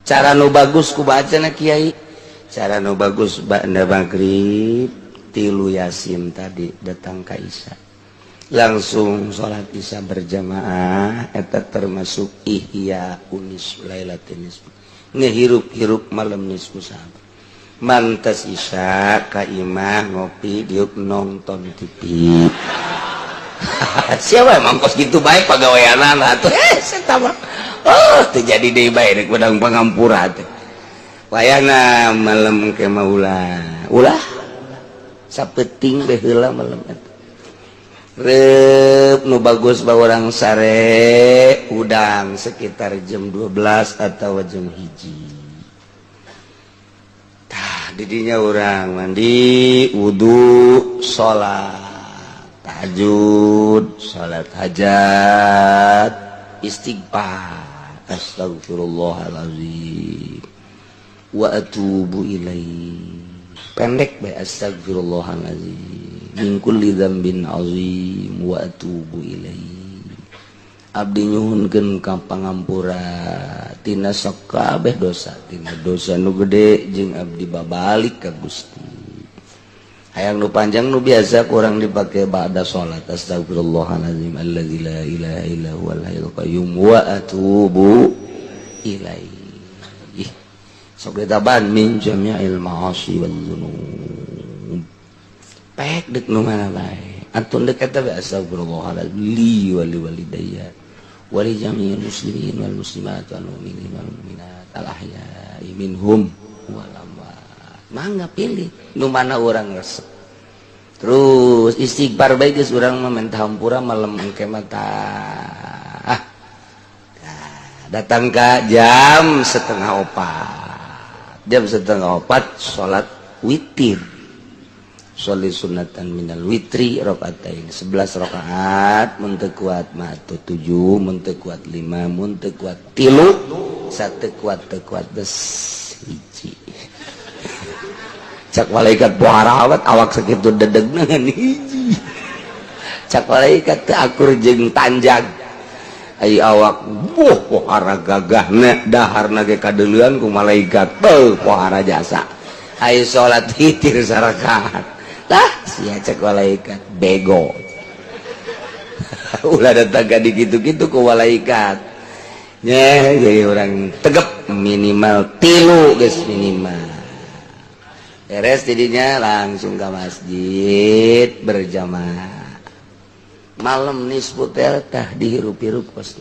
Cara nu bagus ku bacana, Kiai, cara nu bagus ba'da maghrib tilu Yasin tadi, datang ka Isya, langsung salat Isya berjamaah. Eta termasuk ihya unis lailatin nisfu, ngehirup-hirup malam nisfu Sa'ban. Mantes Isya ka imah, ngopi diuk, nonton TV. Siapa emang kos gitu baik pagaweanana atuh. Eh, mah oh terjadi deui bae rek wedang pangampura teh. Wayahna malam ke mah ulah ulah sapeting bae heula malam eta. Rep nu bagus bawa orang sare udang sekitar jam 12 atau jam 1. Tah, didinya orang mandi, wudhu, sholat tahajud, salat hajat, istighfar, astagfirullahalazim wa atubu ilaih. Pendek bae, astagfirullahalazim min kulli dzambin azim wa atubu ilaih. Abdi nyuhunkeun ka pangampura tina sakabeh dosa, tina dosa nu gede, jeung abdi babalik ka Gusti. Hayang nu panjang, nu biasa kurang dipakai ba'da salat, astagfirullahalazim allazi la ilaha illa huwal hayyul qayyum wa atubu ilaih. Sok ditaban min jami'il ma'asi wal dzunub. Pek dek nu mana bae antun dek eta bae, astagfirullahalazim li wa li walidayya wa li jami'il muslimin wal muslimat wal mu'minin wal mu'minat al ahya'i minhum wal amwat. Mangga pilih nu mana orang resep, terus istighfar bae geus. Urang mah minta hampura malam engke mah. Tah, datang ka jam 3.30, jam 3.30 salat witir. Sholli sunatan minal witri rokaatain, 11 rakaat. Mun teu kuat mah atuh 7, mun teu kuat 5, mun teu kuat 3, satu kuat teu kuat des hiji. Cak malaikat, "Pohara awat awak sakitu dedegna ngan hiji." Cak malaikat, "Teu akur jeung tanjag ai awak." Buh, pohara gagahna, daharna ge kadeulean ku malaikat. Beuh, pohara jasa ai salat witir sarakaat. Lah sia, cek malaikat, bego. Ulah datang ka dikitu-kitu ku malaikat nya. Jadi orang tegep minimal tilu geus, minimal beres jadinya langsung ke masjid berjamaah. Malam nisfu teh tah dihirup-hirup kos.